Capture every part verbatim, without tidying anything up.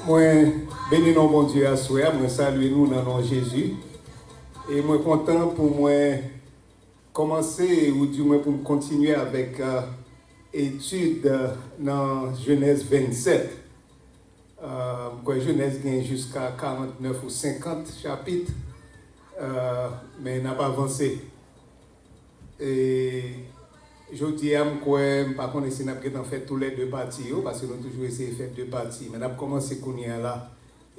Mwen beni non Bondye aswè a, mwen salye nou nan non Jezi. E mwen kontan pou mwen kòmanse, ou di mwen pou m kontinye avèk, euh, etid, euh, nan Jenèz vennsèt. Euh, m kwè Jenèz gen jiska karantnèf ou senkant chapit, euh, men n ap avanse. E jodi a, m kwè, m pa konnen si n ap gentan fè toulède pati yo, paske nou toujou eseye fè de pati, men n ap kòmanse kounye a la.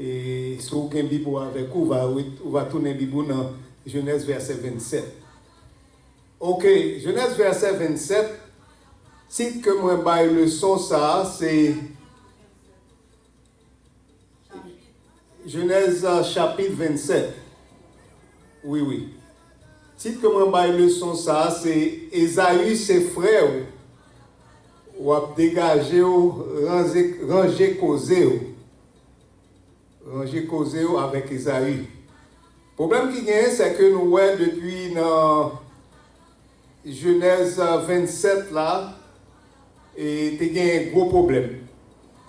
E si w gen Bib ou avèk ou, w va, ou va tounen Bib ou nan Jenèz vèsè vennsèt. Oke, Jenèz vèsè vennsèt, tit ke mwen bay leson sa a, se Jenèz, euh, chapit vennsèt. Wi, wi. Tit ke mwen bay leson sa a, se Ezayi se frè w. W ap degaje w, ranje, ranje koze w. Ranje koze w avèk Ezayi. Pwoblèm ki genyen, se ke nou wè depi nan Jenèz vennsèt la, e te gen gwo pwoblèm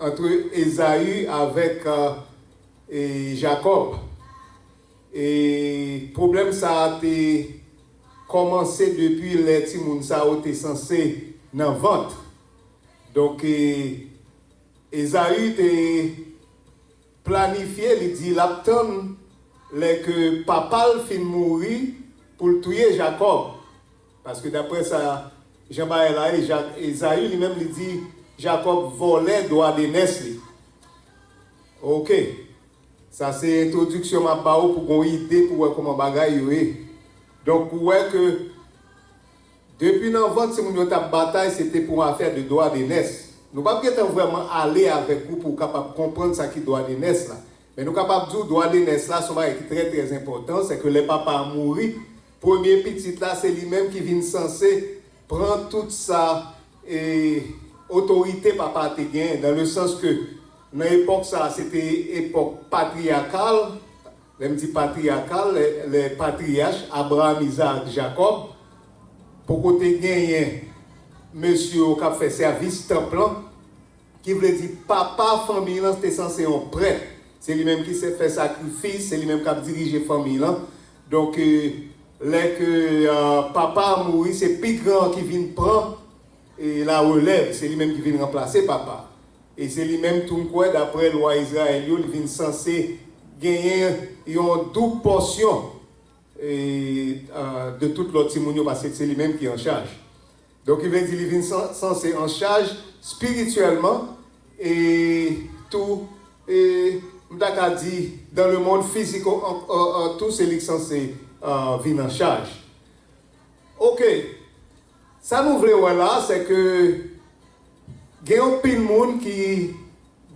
ant Ezayi avèk, e, Jakòb. E pwoblèm sa a te kòmanse depi lè timoun sa yo te sanse nan vant. Donk, e, Ezayi te planifye, li di l ap tann lè ke papa l fin mouri pou l touye Jakòb. Paske daprè sa jan bagay la ye, Ja-, Ezayi li menm li di Jakòb vòlè dwa de nès li. Oke. Sa se entwodiksyon m ap ba ou pou gon ide pou wè kòman bagay yo ye. Donk, ou wè ke depi nan vant timoun yo t ap batay, se te pou yon afè de dwa de nès. Nou p ap gentan vrèman ale avèk ou pou w kapab konprann sa ki dwa de nès la. Men nou kapab di w dwa de nès la se yon bagay ki trè, trè enpòtan. Se ke lè papa a mouri, premye pitit la, se li menm ki vin sanse pran tout sa, e, otorite papa a te genyen, dans le sens que nan epòk sa a, se te epòk patriyakal. Lè m di patriyakal, lè, lè patriyach, Abraram, Izaak, Jakòb, poko te genyen mesye yo k ap fè sèvis tanp lan, ki vle di papa fanmi lan te sanse yon prèt. Se li menm ki se fè sakrifis, se li menm k ap dirije fanmi lan. Donk, e, lè ke, e, papa a mouri, se pi gran an ki vin pran, e, larelèv, se li menm ki vin ranplase papa. E se li menm tou m kwè, daprè lwa Izrayèl yo, li vin sanse genyen yon doub pòsyon, e, a, de tout lòt timoun yo, paske se li menm ki an chaj. Donk, ki vle di li vin san-, sanse an chaj espirityèlman, e tou, e m ta ka di, dans le monde physique, an, an, an, tou se li k sanse, a, vin an chaj. Oke. Sa nou vle wè la, se ke gen yon pil moun ki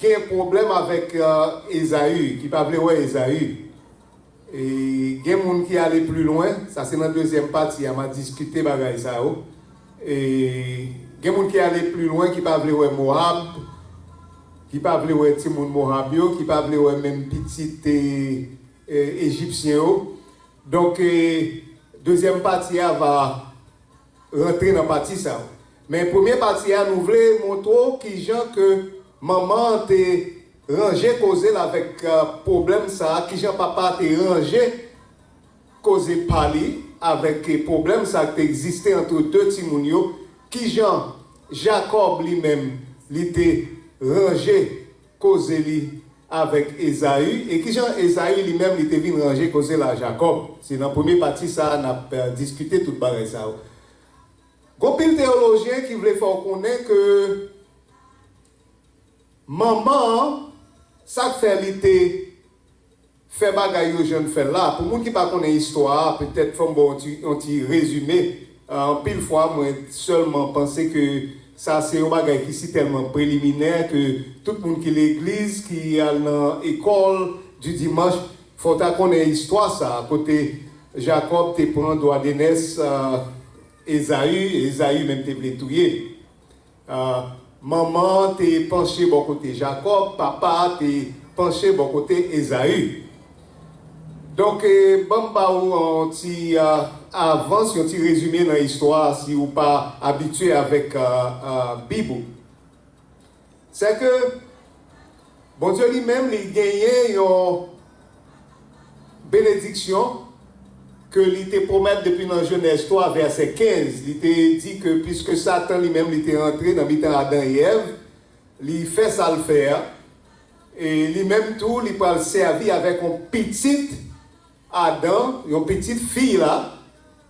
gen pwoblèm avèk, e, Ezayi, ki pa vle wè Ezayi. E gen moun ki ale pli lwen, sa se nan dezyèm pati a, m a diskite bagay sa yo. E gen moun ki ale pli lwen, ki pa vle wè Moab, ki pa vle wè timoun Moab yo, ki pa vle wè menm pitit, e, e, Ejipsyen yo. Donk, e, dezyèm pati a va rantre nan pati sa yo. Men premye pati a, nou vle montre w kijan ke manman an te ranje koze l avèk, e, pwoblèm sa a, kijan papa a te ranje koze pa li avèk, e, pwoblèm sa a ki te egziste ant de timoun yo, kijan Jakòb li menm li te ranje koze li avèk Ezayi, e kijan Ezayi li menm li te vin ranje koze l a Jakòb. Se nan premye pati sa a n ap, e, diskite tout bagay sa yo. Gon pil teyolojyen ki vle fè w konnen ke manman an, sa k fè li te fè bagay yo jan l fè l la. Pou moun ki pa konnen istwa a, petèt fò m ba w yon ti, yon ti rezime. A, anpil fwa, mwen sèlman panse ke sa se yon bagay ki si tèlman preliminè ke tout moun ki legliz, ki al nan école du dimanche, fò w ta konnen istwa sa a, kote Jakòb te pran dwa de nès, a, Ezayi, e Ezayi menm te vle touye l. A, manman an te panche bò kote Jakòb, papa a te panche bò kote Ezayi. Donk, e, ban m ba ou yon ti, a, avans, yon ti rezime nan istwa a, si ou pa abitye avèk, a, a, Bib ou. Se ke Bondye li menm, li genyen yon benediksyon ke li te pwomèt depi nan Jenèz twa, vèsè kenz. Li te di ke piske Satan li menm, li te rantre nan mitan Adan e Èv, li fè sa l fè a, e li menm tou, li pral sèvi avèk yon pitit Adan, yon pitit fi la,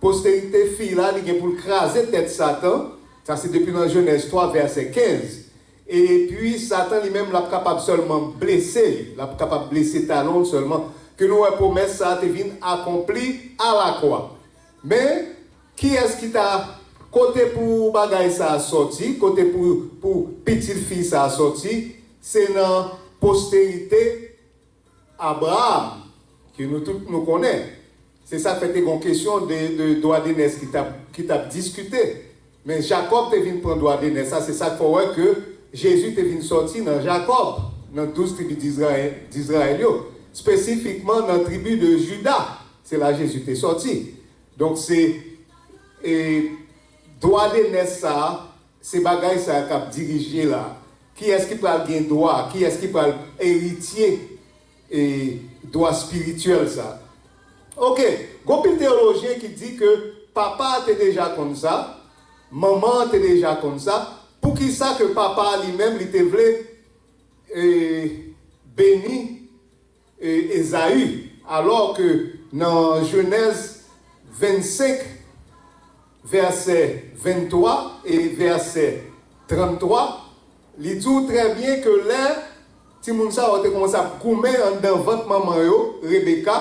posterite fi la, li gen pou l kraze tèt Satan. Sa se depi nan Jenèz twa, vèsè kenz. Epi, Satan li menm, l ap kapab sèlman blese li. L ap kapab blese talon l sèlman. Ke nou wè pwomès sa a te vin akonpli alakwa. Men, kiyès ki ta, kote pou bagay sa a sòti, kote pou, pou pitit fi sa a sòti, se nan posterite Abraram, ke nou tout nou konnen. Se sa k fè te gon kesyon de, de dwa de nès ki t ap, ki t ap diskite. Men Jakòb te vin pran dwa de nès la, se sa k fè w wè ke Jezi te vin sòti nan Jakòb, nan douz tribi Dizrayèl, Dizrayèl yo, espesifikman nan tribi de Jida. Se la Jezi te sòti. Donk se, e, dwa de nès sa a, se bagay sa a k ap dirije la. Kiyès ki pral gen dwa? Kiyès ki pral eritye, e, dwa espirityèl sa? Oke, gon pil teyolojyen ki di ke papa a te deja konn sa, manman an te deja konn sa. Poukisa ke papa a li menm, li te vle, e, beni e, Ezayi, alò ke nan Jenèz vennsenk, vèsè venntwa e vèsè tranntwa, li di w trè byen ke lè timoun sa yo te kòmanse ap goumen anndan vant manman yo, Rebeka,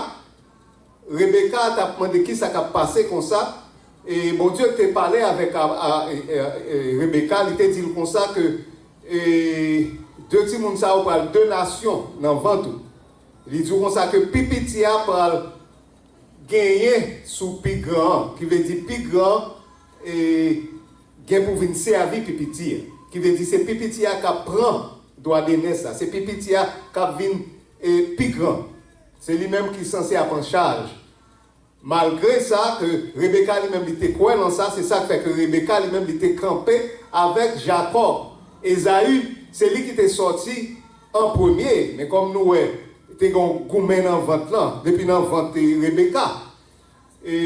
Rebeka t ap mande kisa k ap pase konsa, e Bondye te pale avèk a, a, e, e, e, Rebeka, li te di l konsa ke, e, de timoun sa yo pral de nasyon nan vant ou. Li di w konsa ke pi piti a pral genyen sou pi gran an, ki vle di pi gran an, e, gen pou vin sèvi pi piti a. Ki vle di se pi piti a k ap pran dwa de nès la. Se pi piti a k ap vin, e, pi gran. Se li menm ki sanse ap an chaj. Malgre sa, ke Rebeka li menm li te kwè nan sa, se sa k fè ke Rebeka li menm li te kanpe avèk Jakòb. Ezayi, se li ki te sòti an premye, men kòm nou wè, te gen yon goumen nan vant lan, depi nan vant, e, Rebeka. E,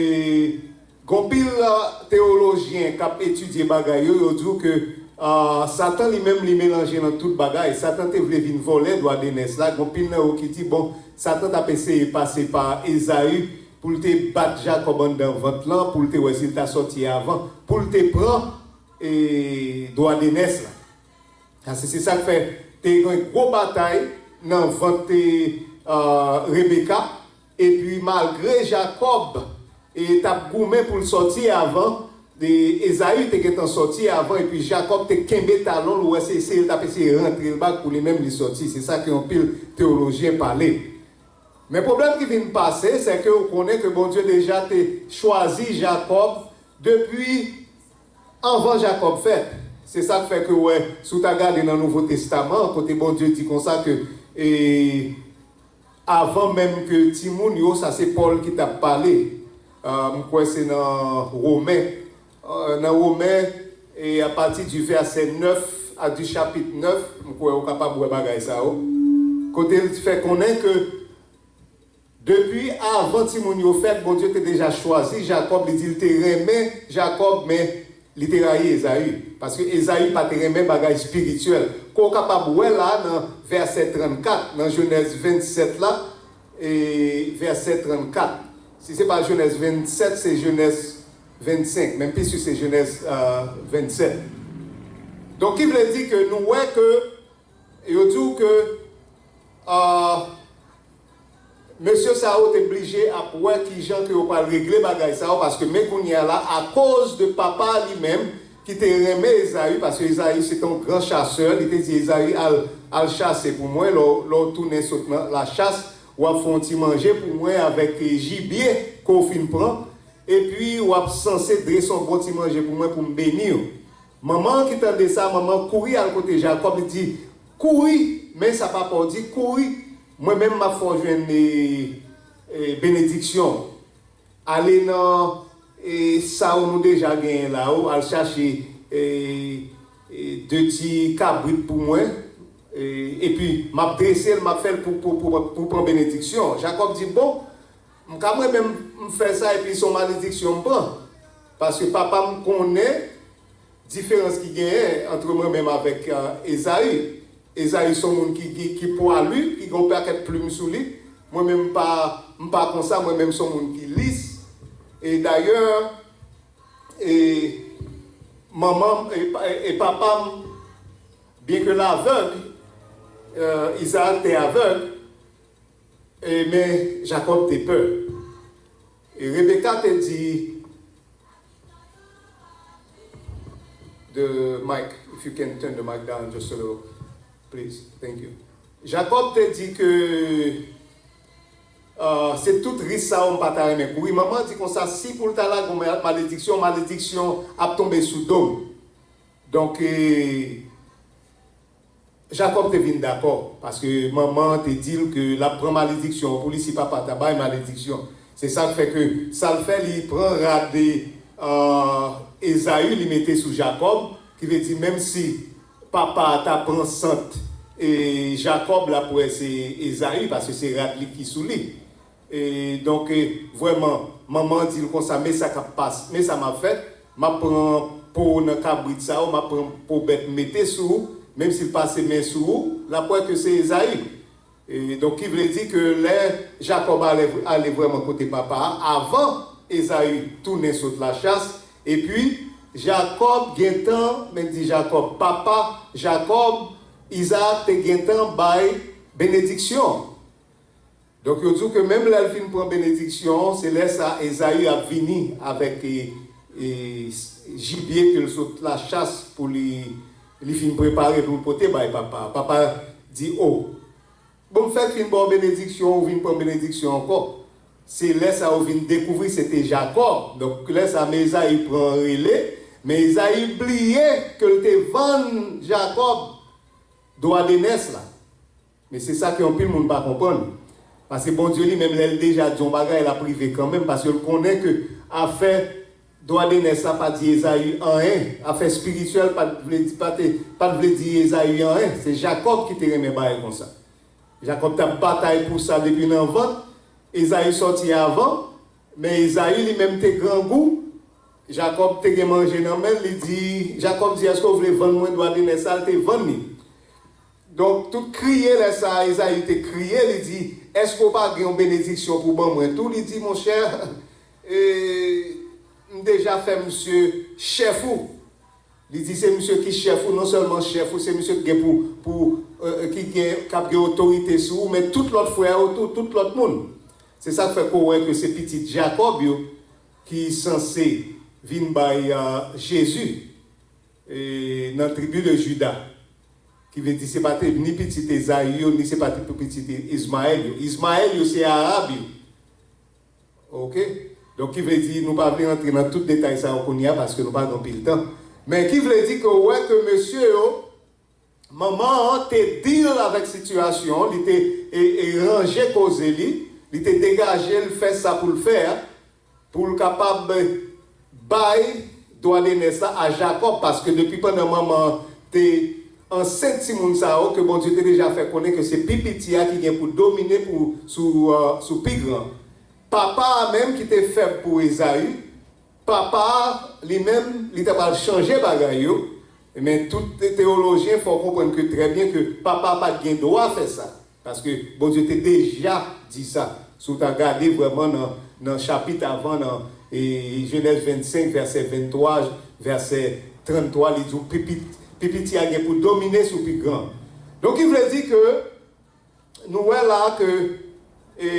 gon pil, a, teyolojyen k ap etidye bagay yo, yo di w ke, a, Satan li menm li melanje nan tout bagay. Satan te vle vin vòlè dwa de nès la. Gon pil nan yo ki di, bon, Satan t ap eseye pase pa Ezayi pou l te bat Jakòb anndan vant lan, pou l te wè si l ta sòti avan, pou l te pran, e, dwa de nès la. Sa se, se sa k fè te gen gwo batay nan vant, e, a, Rebeka. Epi malgre Jakòb, e, t ap goumen pou l sòti avan, e, Ezayi te gentan sòti avan, epi Jakòb te kenbe talon l, ou wè se, se l t ap eseye rantre l bak pou li menm li sòti. Se sa ke anpil teyolojyen pale. Men pwoblèm ki vin pase, se ke ou konnen ke Bondye deja te chwazi Jakòb depi anvan Jakòb fèt. Se sa k fè ke w wè, si w ta gade nan Nouvo Testaman, kote Bondye di konsa ke, e, avan menm ke timoun yo, sa se Pòl ki t ap pale. A, m kwè se nan Women. A, nan Women, e apati di vèsè nèf a di chapit nèf, m kwè ou kapab wè bagay sa yo. Kote l fè konnen ke depi avan timoun yo fèt, Bondye te deja chwazi Jakòb, li di l te renmen Jakòb, men li te rayi Ezayi. Paske Ezayi pa te renmen bagay espirityèl. Ke w kapab wè la nan vèsè trannkat, nan Jenèz vennsèt la, e vèsè trannkat. Si se pa Jenèz vennsèt, se Jenèz vennsenk. Menm pi si se Jenèz, a, vennsèt. Donk, ki vle di ke nou wè ke yo di w ke, a, mesye sa yo te blije ap wè kijan ke yo pral regle bagay sa yo, paske men kounye a la, akoz de papa li menm, ki te renmen Ezayi, paske Ezayi se te yon gran chasè, li te di Ezayi, al, al chase pou mwen, lè w, lè w tounen sot nan lachas, w ap fè yon ti manje pou mwen avèk, e, jibye ke w fin pran, epi w ap sanse drese yon bon ti manje pou mwen pou m beni w. Manman an ki tande sa, manman an kouri al kote Jakòb, li di, kouri, men sa papa w di, kouri, mwen menm m ap fè w jwenn, e, e, benediksyon. Ale nan, e, sa yo nou deja genyen la yo, al chache, e, e, de ti kabrit pou mwen, E, epi, m ap drese l, m ap fè l pou, pou, pou, pou pran benediksyon. Jakòb di, bon, m ka mwen menm m fè sa epi se yon malediksyon m pran. Paske papa m konnen diferans ki genyen ant mwen menm avèk, euh, Ezayi. Ezayi se yon moun ki, ki, ki pwalu, ki gen yon pakèt plim sou li. Mwen menm m pa, m pa konsa, mwen menm se yon moun ki lis. E dayè, e manman m, e, pa- e papa m, byenke l avèg, euh, Izaak te avèg, e, men Jakòb te pè. E Rebeka te di, the mic, if you can turn the mic down just a little, please. Thank you. Jakòb te di ke, euh, se tout ris sa yo m pa ta renmen kouri. Manman di konsa, si pou l ta lage yon ma- malediksyon, malediksyon ap tonbe sou do m. Donk, e, Jakòb te vin dakò, paske manman an te di l ke l ap pran malediksyon pou li si papa ta bay malediksyon. Se sa k fè ke sa l fè, li pran rad, e, Ezayi, li mete sou Jakòb, ki vle di menm si papa a ta pran sant, e, Jakòb, l ap wè se Ezayi, paske se rad li ki sou li. E, donk, e, vrèman, manman an di l konsa, men sa k ap pas, men sa m ap fè, m ap pran po nan kabrit sa yo, m ap pran po bèt m mete sou ou, menm si l pase men sou ou, l ap wè ke se Ezayi. E, donk, ki vle di ke lè Jakòb ale, ale vrèman kote papa a, avan Ezayi tounen sot lachas, epi Jakòb gentan, men di Jakòb, papa Jakòb, Izaak te gentan bay benediksyon. Donk, yo di w ke menm lè l fin pran benediksyon an, se lè sa Ezayi ap vini avèk, e, e, jibye ke l sot lachas pou li, li fin prepare pou l pote bay papa a. Papa a di, o, bon, m fèk fin ba w benediksyon, ou vin pran benediksyon ankò. Se lè sa yo vin dekouvri se te Jakòb. Donk, lè sa, men Ezayi pran rele, men Ezayi bliye ke l te vann Jakòb dwa de nès la. Men se sa ke anpil moun pa konprann. Paske Bondye li menm, lè l deja di yon bagay, l ap rive kanmenm, paske l konnen ke afè dwa de nès la pa di Ezayi anyen. Afè espirityèl pa t vle di, pa te, pa t vle di Ezayi anyen. Se Jakòb ki te renmen bagay konsa. Jakòb t ap batay pou sa depi nan vant. Ezayi sòti avan, men Ezayi li menm te grangou. Jakòb te gen manje nan men l, li di, Jakòb di, èske w vle vann mwen dwa de nès la? L te vann li. Donk, tout kriye lè sa a, Ezayi te kriye, li di, èske w pa gen yon benediksyon pou ban mwen tou? Li di, monchè, e, m deja fè misye chèf ou. Li di, se misye ki chèf ou, non sèlman chèf ou, se misye ki gen pou, pou, e, ki gen, k ap gen otorite sou ou, men tout lòt frè yo tou, tout lòt moun. Se sa k fè ke w wè ke se pitit Jakòb yo ki sanse vin bay, a, Jezi, e, nan tribi de Jida. Ki vle di se pa te ni pitit Ezayi yo, ni se pa te pitit Izmayèl yo. Izmayèl yo, se Arab yo. Oke? Donk, ki vle di, nou pa vle rantre nan tout detay sa yo kounye a, paske nou pa gen anpil tan. Men ki vle di ke w wè ke mesye yo, manman an te deal avèk sitiyasyon an, li te, e, e, ranje koze li, li te degaje l fè sa pou l fè a, pou l kapab bay dwa de nès la a Jakòb, paske depi pandan manman an te ansent timoun sa yo, ke Bondye te deja fè konnen ke se pi piti a ki gen pou domine pou, sou, e, sou pi gran. Papa a menm ki te fèb pou Ezayi, papa a li menm, li ta pral chanje bagay yo. Men tout te-, teyolojyen fè w konprann ke trè byen ke papa a pa t gen dwa fè sa. Paske Bondye te deja di sa. Si w ta gade vrèman nan, nan chapit avan, nan, e, Jenèz vennsenk, vèsè venntwa, vèsè tranntwa, li di w pi pit-, pi piti a gen pou domine sou pi gran. Donk, ki vle di ke nou wè la ke, e,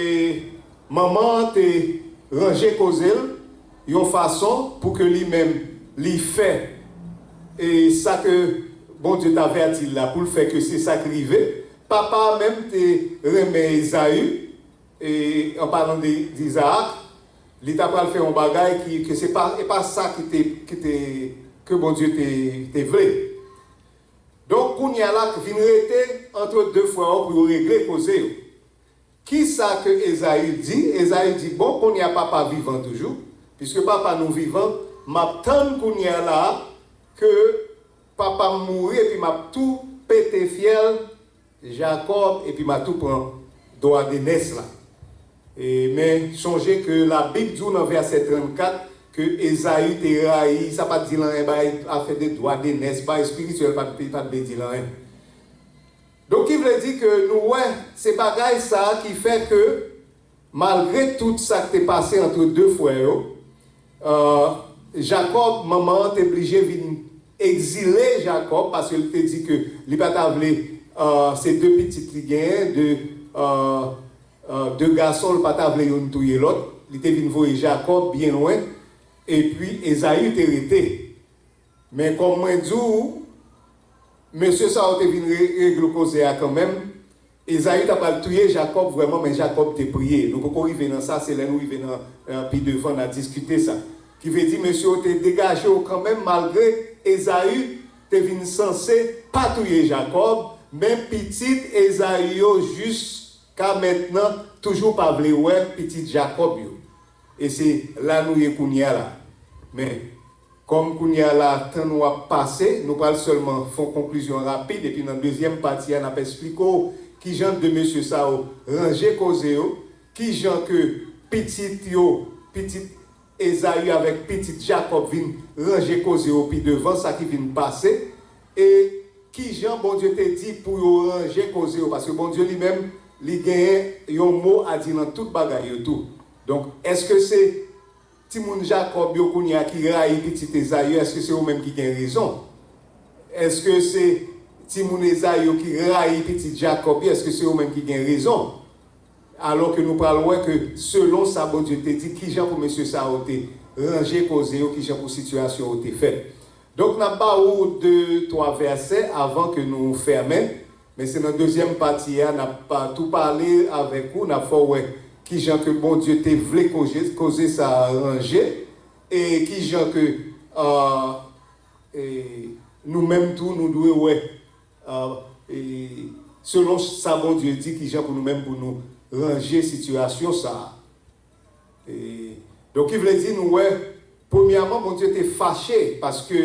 manman an te ranje koze l yon fason pou ke li menm li fè, e, sa ke Bondye t avèti l la pou l fè, ke se sa k rive. Papa a menm te renmen Ezayi, e, an palan de, de Izaak, li ta pral fè yon bagay ki, ke se pa, e pa sa ki te, ki te, ke Bondye te, te vle. Donk, kounye a la, vin rete ant de frè yo pou yo regle koze yo. Ki sa ke Ezayi di? Ezayi di, bon, kounye a papa vivan toujou, piske papa nou vivan, m ap tann kounye a la ke papa m mouri, epi m ap tou pete fyèl Jakòb, epi m a tou pran dwa de nès la. E, men, sonje ke Labib di w nan vèsè trannkat ke Ezayi te rayi, sa pa t di l anyen, bay afè de dwa de nès, bay espirityèl pa t, pa t vle di l anyen. Donk, ki vle di ke nou wè, se bagay sa a ki fè ke, malgre tout sa k te pase ant de frè yo, euh, Jakòb, manman an te blije vin egzile Jakòb, paske l te di ke li pa ta vle, euh, se de pitit li genyen, de, euh, euh, de gason, l pa ta vle youn touye lòt. Li te vin voye Jakòb byen lwen, epi Ezayi te rete. Men kòm mwen di w, mesye sa yo te vin re-, regle koze a kanmenm. Ezayi ta pral touye Jakòb vrèman, men Jakòb te priye. Nou poko rive nan sa, se lè nou rive nan, nan pi devan, n a diskite sa. Ki vle di, mesye yo te degaje yo kanmenm, malgre Ezayi te vin sanse pa touye Jakòb, men pitit Ezayi yo jiska mentnan toujou pa vle wè pitit Jakòb yo. E se la nou ye kounye a la. Men, kòm kounye a la, tan nou ap pase, nou pral sèlman fè yon konklizyon rapid, epi nan dezyèm pati a, n ap esplike w kijan de mesye sa yo ranje koze yo, kijan ke pitit yo, pitit Ezayi avèk pitit Jakòb vin ranje koze yo pi devan, sa ki vin pase, e kijan Bondye te di pou yo ranje koze yo, paske Bondye li menm, li genyen yon mo a di nan tout bagay yo tou. Donk, èske se timoun Jakòb yo kounye a ki rayi pitit Ezayi yo, èske se yo menm ki gen rezon? Èske se timoun Ezayi yo ki rayi pitit Jakòb yo, èske se yo menm ki gen rezon? Alò ke nou pral wè ke selon sa Bondye te di, kijan pou mesye sa yo te ranje koze yo, kijan pou sitiyasyon yo te fèt. Donk, n ap ba ou de, twa vèsè avan ke nou fèmen. Men se nan dezyèm pati a, n ap pa tou pale avèk ou, n ap fè w wè kijan ke Bondye te vle koze, koze sa a ranje, e kijan ke, ah, e nou menm tou, nou dwe wè, ah, e selon sa Bondye di, kijan pou nou menm pou nou ranje sitiyasyon sa a. E, donk, ki vle di nou wè, premyèman, Bondye te fache paske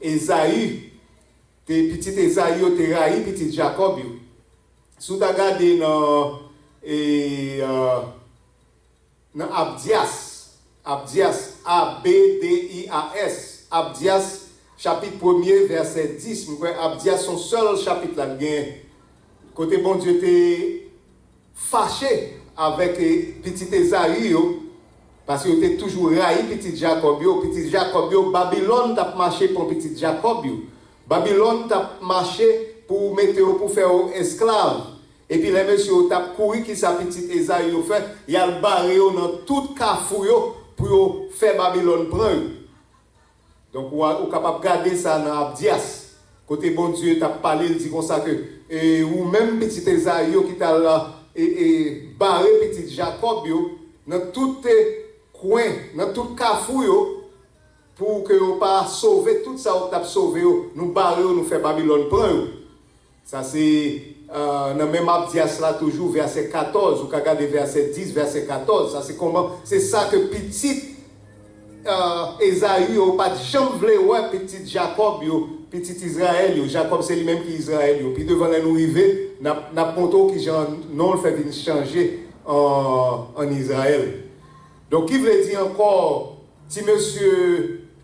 Ezayi, te, pitit Ezayi yo te rayi pitit Jakòb yo. Si w ta gade nan, e, ah, nan Abdias, Abdias, A B D I A S, Abdias, chapit premye, vèsè dis, mwen kwè Abdias se yon sèl chapit la l genyen, kote Bondye te fache avèk, e, pitit Ezayi yo, paske yo te toujou rayi pitit Jakòb yo. Pitit Jakòb yo, Babilòn t ap mache pran pitit Jakòb yo. Babilòn t ap mache pou mete yo, pou fè yo esklav. Epi lè mesye yo t ap kouri, kisa pitit Ezayi yo fè? Y al bare yo nan tout kafou yo pou yo fè Babilòn pran yo. Donk, ou, a- ou kapab gade sa nan Abdias, kote Bondye t ap pale, l di konsa ke, e, ou menm pitit Ezayi yo ki t al, e, e, bare pitit Jakòb yo, nan tout, e, kwen, nan tout kafou yo, pou ke yo pa sove tout sa ou t ap sove yo, nou bare yo, nou fè Babilòn pran yo. Sa se, euh, nan menm Abdias la toujou, vèsè katòz, ou ka gade vèsè dis, vèsè katòz. Sa se kòman, se sa ke pitit, euh, Ezayi yo pa t janm vle wè pitit Jakòb yo, pitit Izrayèl yo. Jakòb se li menm ki Izrayèl yo. Pi devan lè nou rive, n ap, n ap montre w kijan non l fè vin chanje an, an Izrayèl. Donk, ki vle di ankò, ti mesye,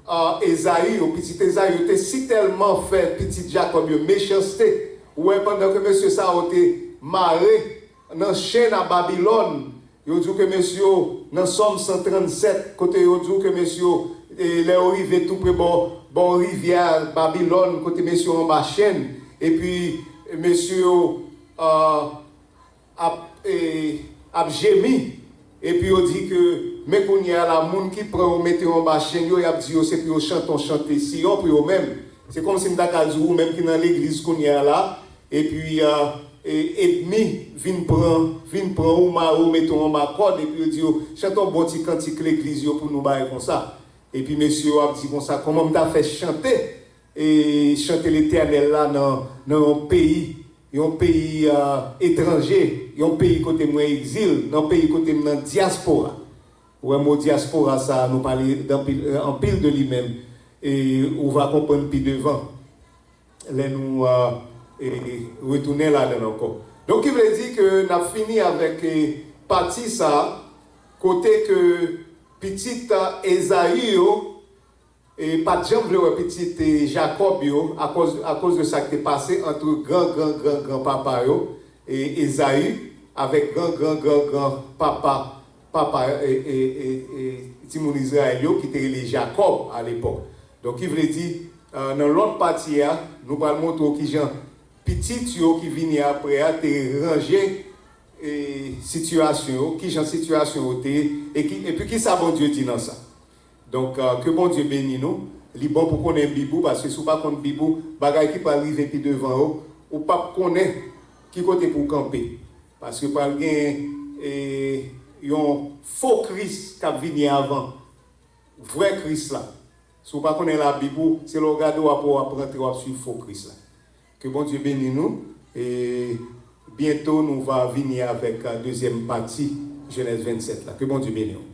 ah, Ezayi yo, pitit Ezayi yo, te sitèlman fè pitit Jakòb yo mechanste. Ou wè, pandan ke mesye sa yo te mare nan chenn a Babilòn, yo di w ke mesye yo, nan Sòm san trannsèt, kote yo di w ke mesye yo, e, lè yo rive tou pre bò, bò rivyè a Babilòn, kote mesye yo anba chenn, epi mesye yo, ah, ap, e, ap jemi, epi yo di ke, men kounye a la, moun ki pran yo mete yo anba chenn yo, y ap di yo se pou yo chante yon chante Siyon pou yo menm. Se kòmsi m ta ka di w, ou menm ki nan legliz kounye a la, epi, a, e, ènmi vin pran, vin pran ou, mare w, mete w anba kòd, epi yo di yo, chante yon bon ti kantik legliz yo pou nou, bagay konsa. Epi mesye yo ap di konsa, kòman m ta fè chante, e, chante Letènèl la nan, nan yon peyi, yon peyi, a, etranje, yon peyi kote mwen egzil, nan peyi kote m nan dyaspora. Ou wè mo dyaspora sa a, nou pale anpil, anpil de li menm. E ou va konprann pi devan. Lè nou, a, e retounen ladan l ankò. Donk, ki vle di ke n ap fini avèk e, pati sa a, kote ke pitit Ezayi yo e pa t janm vle wè pitit e, Jakòb yo, akoz, akoz de sa ki te pase ant gran, gran, gran, gran papa yo, e Ezayi, avèk gran, gran, gran, gran papa, papa e, e, e, e, timoun Izrayèl yo, ki te rele Jakòb alepòk. Donk, ki vle di, e, nan lòt pati a, nou pral montre w kijan pitit yo ki vini apre a te ranje e, sitiyasyon yo, kijan sitiyasyon yo te ye, e ki, epi kisa Bondye di nan sa. Donk, e, ke Bondye beni nou. Li bon pou konnen Bib ou, paske si w pa konn Bib ou, bagay ki pral rive pi devan yo, ou p ap konnen ki kote pou w kanpe. Paske pral gen e, yon fo Kris k ap vini avan vrè Kris la. Si w pa konnen Labib ou, se lè w gade w ap wè w ap rantre, w ap swiv fo Kris la. Ke Bondye beni nou. E byento nou va vini avèk e, dezyèm pati Jenèz vennsèt la. Ke Bondye beni w.